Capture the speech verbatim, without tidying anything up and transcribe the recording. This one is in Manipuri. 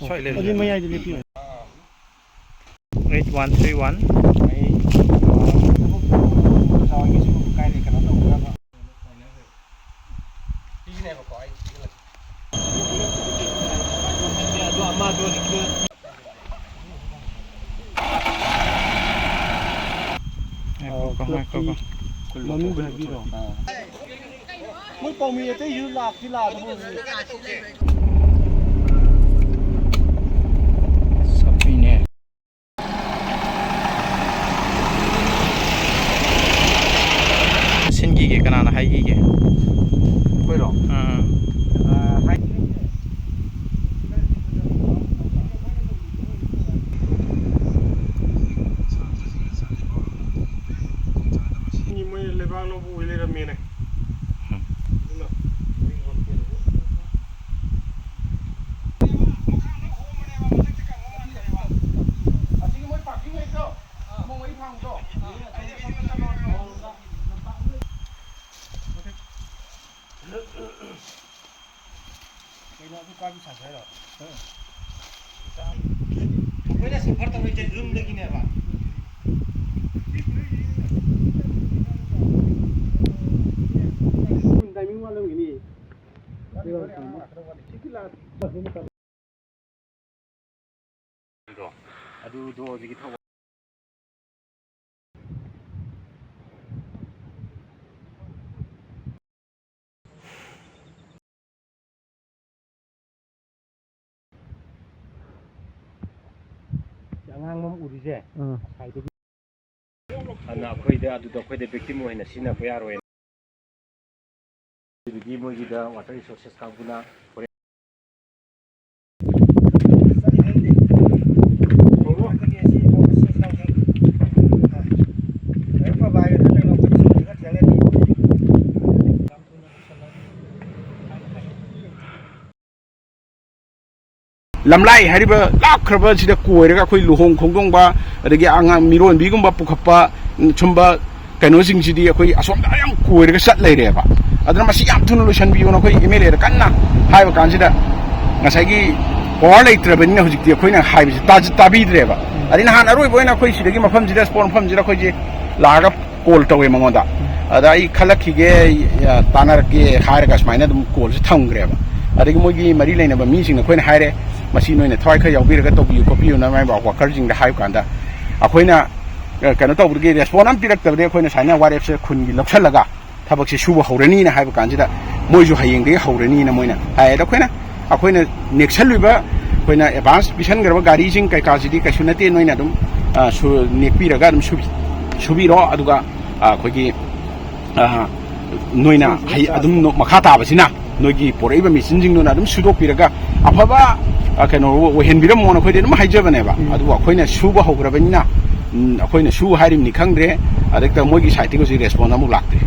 ꯁ꯭ꯋꯥꯏ ꯂꯩꯔꯦ꯫ ꯑꯗꯨꯗꯤ ꯃꯌꯥꯏꯗ ꯂꯦꯞꯄꯤꯌꯣ꯫ Eight one three one. ꯉꯥꯏꯈꯣꯀꯣ, ꯉꯥꯏꯈꯣꯀꯣ꯫ ꯃꯃꯤꯡꯗꯣ ꯍꯥꯏꯕꯤꯔꯣ꯫ ꯃꯣꯏ ꯄꯥꯎꯃꯤ ꯑꯇꯩꯁꯨ ꯂꯥꯛꯇꯤ ꯂꯥꯛꯑꯗꯕꯅꯤ꯫ ꯁꯞꯄꯤꯅꯦ꯫ ꯁꯤꯟꯈꯤꯒꯦ, ꯀꯅꯥꯅ ꯍꯥꯏꯈꯤꯒꯦ? ꯑꯩꯈꯣꯏꯔꯣ? ꯑꯥ꯫ ꯑꯥ, ꯍꯥꯏ-, ꯃꯤ ꯃꯣꯏ ꯂꯩꯕꯥꯛ ꯂꯧꯕ ꯑꯣꯏ ꯂꯩꯔꯝꯃꯦꯅꯦ꯫ ꯎꯝ꯫ ꯑꯗꯨꯅ ꯑꯁꯤꯒꯤ ꯃꯣꯏ ꯄꯥꯔꯀꯤꯡ ꯂꯩꯇ꯭ꯔꯣ? ꯃꯣꯏ ꯃꯔꯤ ꯐꯥꯡꯕꯗꯣ? ꯀꯩꯅꯣ ꯑꯗꯨ ꯀꯥꯕꯤ ꯁꯥꯁꯦ ꯍꯥꯏꯔꯣ? ꯑꯩꯈꯣꯏꯅ ꯁꯐꯔ ꯇꯧꯔꯤꯁꯦ ꯌꯨꯝꯗꯒꯤꯅꯦꯕ꯫ ꯇꯥꯏꯃꯤꯡ ꯋꯥꯠꯂꯝꯒꯤꯅꯤ꯫ ꯑꯗꯨꯗꯣ ꯍꯧꯖꯤꯛꯀꯤ ꯊꯧꯕꯥꯜ꯫ ꯑꯉꯥꯡꯕ ꯑꯃ ꯎꯔꯤꯁꯦ, ꯑꯥ꯫ ꯉꯁꯥꯏꯗꯒꯤ꯫ ꯑꯗꯨꯅ ꯑꯩꯈꯣꯏꯗ, ꯑꯗꯨꯗ ꯑꯩꯈꯣꯏꯗ victim ꯑꯣꯏꯅ ꯁꯤꯖꯤꯟꯅꯕ ꯌꯥꯔꯣꯏ꯫ ꯑꯗꯨꯗꯤ ꯃꯣꯏꯒꯤꯗ water resources ꯀꯥꯡꯕꯨꯅ ꯍꯣꯔꯦꯟ ꯂꯝꯂꯥꯏ ꯍꯥꯏꯔꯤꯕ ꯂꯥꯞꯈ꯭ꯔꯕ ꯁꯤꯗ ꯀꯣꯏꯔꯒ ꯑꯩꯈꯣꯏ ꯂꯨꯍꯣꯡ ꯈꯣꯡꯗꯣꯡꯕ, ꯑꯗꯒꯤ ꯑꯉꯥꯡ ꯃꯤꯔꯣꯟꯕꯤꯒꯨꯝꯕ ꯄꯨꯈꯠꯄ, ꯁꯨꯝꯕ ꯀꯩꯅꯣꯁꯤꯡꯁꯤꯗꯤ ꯑꯩꯈꯣꯏ ꯑꯁꯣꯝꯗ ꯌꯥꯝ ꯀꯣꯏꯔꯒ ꯆꯠ ꯂꯩꯔꯦꯕ꯫ ꯑꯗꯨꯅ ꯃꯁꯤ ꯌꯥꯝ ꯊꯨꯅ ꯂꯣꯏꯁꯤꯟꯕꯤꯌꯣꯅ ꯑꯩꯈꯣꯏ MLA ꯗ ꯀꯟꯅ ꯍꯥꯏꯕ ꯀꯥꯟꯁꯤꯗ, ꯉꯁꯥꯏꯒꯤ ꯄꯋꯥꯔ ꯂꯩꯇ꯭ꯔꯕꯅꯤꯅ ꯍꯧꯖꯤꯛꯇꯤ ꯑꯩꯈꯣꯏꯅ ꯍꯥꯏꯕꯁꯦ ꯇꯥꯁꯨ ꯇꯥꯕꯤꯗ꯭ꯔꯦꯕ꯫ ꯑꯗꯩ ꯅꯍꯥꯟ ꯑꯔꯣꯏꯕ ꯑꯣꯏꯅ ꯑꯩꯈꯣꯏ ꯁꯤꯗꯒꯤ ꯃꯐꯝꯁꯤꯗ, ꯁ꯭ꯄꯣꯔꯠ ꯃꯐꯝꯁꯤꯗ ꯑꯩꯈꯣꯏꯁꯦ ꯂꯥꯛꯑꯒ ꯀꯣꯜ ꯇꯧꯋꯦ ꯃꯉꯣꯟꯗ꯫ ꯑꯗ ꯑꯩ ꯈꯜꯂꯛꯈꯤꯒꯦ, ꯑ, ꯇꯥꯟꯅꯔꯛꯀꯦ ꯍꯥꯏꯔꯒ ꯁꯨꯃꯥꯏꯅ ꯑꯗꯨꯝ ꯀꯣꯜꯁꯦ ꯊꯝꯈ꯭ꯔꯦꯕ꯫ ꯑꯗꯒꯤ ꯃꯣꯏꯒꯤ ꯃꯔꯤ ꯂꯩꯅꯕ ꯃꯤꯁꯤꯡꯅ ꯑꯩꯈꯣꯏꯅ ꯍꯥꯏꯔꯦ, "ꯃꯁꯤ ꯅꯣꯏꯅ ꯊꯋꯥꯏ ꯈꯔ ꯌꯥꯎꯕꯤꯔꯒ ꯇꯧꯕꯤꯌꯨ ꯈꯣꯠꯄꯤꯌꯨꯅ" ꯃꯥꯏ ꯋꯥꯀꯔꯁꯤꯡꯗ ꯍꯥꯏꯕ ꯀꯥꯟꯗ, ꯑꯩꯈꯣꯏꯅ, ꯑ, ꯀꯩꯅꯣ ꯇꯧꯕꯗꯒꯤ ꯔꯦꯁꯄꯣꯟ ꯑꯃ ꯄꯤꯔꯛꯇꯕꯗꯒꯤ ꯑꯩꯈꯣꯏꯅ ꯁꯨꯃꯥꯏꯅ ꯋꯥꯔꯦꯞꯁꯦ ꯈꯨꯟꯒꯤ ꯂꯧꯁꯜꯂꯒ ꯊꯕꯛꯁꯦ ꯁꯨꯕ ꯍꯧꯔꯅꯤꯅ ꯍꯥꯏꯕ ꯀꯥꯟꯁꯤꯗ, ꯃꯣꯏꯁꯨ ꯍꯌꯦꯡꯗꯒꯤ ꯍꯧꯔꯅꯤꯅ ꯃꯣꯏꯅ ꯍꯥꯏ꯫ ꯑꯗ ꯑꯩꯈꯣꯏꯅ, ꯑꯩꯈꯣꯏꯅ ꯅꯦꯛꯁꯜꯂꯤꯕ, ꯑꯩꯈꯣꯏꯅ ꯑꯦꯗꯚꯥꯟꯁ ꯄꯤꯁꯟꯈ꯭ꯔꯕ ꯒꯥꯔꯤꯁꯤꯡ ꯀꯩꯀꯥꯁꯤꯗꯤ ꯀꯩꯁꯨ ꯅꯠꯇꯦ, ꯅꯣꯏꯅ ꯑꯗꯨꯝ, ꯑ, ꯁꯨ-, ꯅꯦꯛꯄꯤꯔꯒ ꯑꯗꯨꯝ ꯁꯨꯕꯤ-, ꯁꯨꯕꯤꯔꯣ꯫ ꯑꯗꯨꯒ, ꯑ, ꯑꯩꯈꯣꯏꯒꯤ, ꯑ, ꯅꯣꯏꯅ ꯍꯩ-, ꯑꯗꯨꯝ ꯅꯣ-, ꯃꯈꯥ ꯇꯥꯕꯁꯤꯅ ꯅꯣꯏꯒꯤ ꯄꯣꯔꯛꯏꯕ ꯃꯦꯆꯤꯟꯁꯤꯡꯗꯨꯅ ꯑꯗꯨꯝ ꯁꯨꯗꯣꯛꯄꯤꯔꯒ ꯑꯐꯕ, ꯑ, ꯀꯩꯅꯣ ꯑꯣꯏꯍꯟꯕꯤꯔꯝꯃꯣꯅ ꯑꯩꯈꯣꯏꯗꯤ ꯑꯗꯨꯝ ꯍꯥꯏꯖꯕꯅꯦꯕ꯫ ꯎꯝ꯫ ꯑꯗꯨꯕꯨ ꯑꯩꯈꯣꯏꯅ ꯁꯨꯕ ꯍꯧꯈ꯭ꯔꯕꯅꯤꯅ, ꯎꯝ, ꯑꯩꯈꯣꯏꯅ ꯁꯨ ꯍꯥꯏꯔꯤꯕꯅꯤ ꯈꯪꯗ꯭ꯔꯦ, ꯑꯗꯩꯗ ꯃꯣꯏꯒꯤ ꯁꯥꯏꯠꯇꯒꯤ ꯍꯧꯖꯤꯛ ꯔꯦꯁꯄꯣꯟ ꯑꯃꯨꯛ ꯂꯥꯛꯇ꯭ꯔꯤ꯫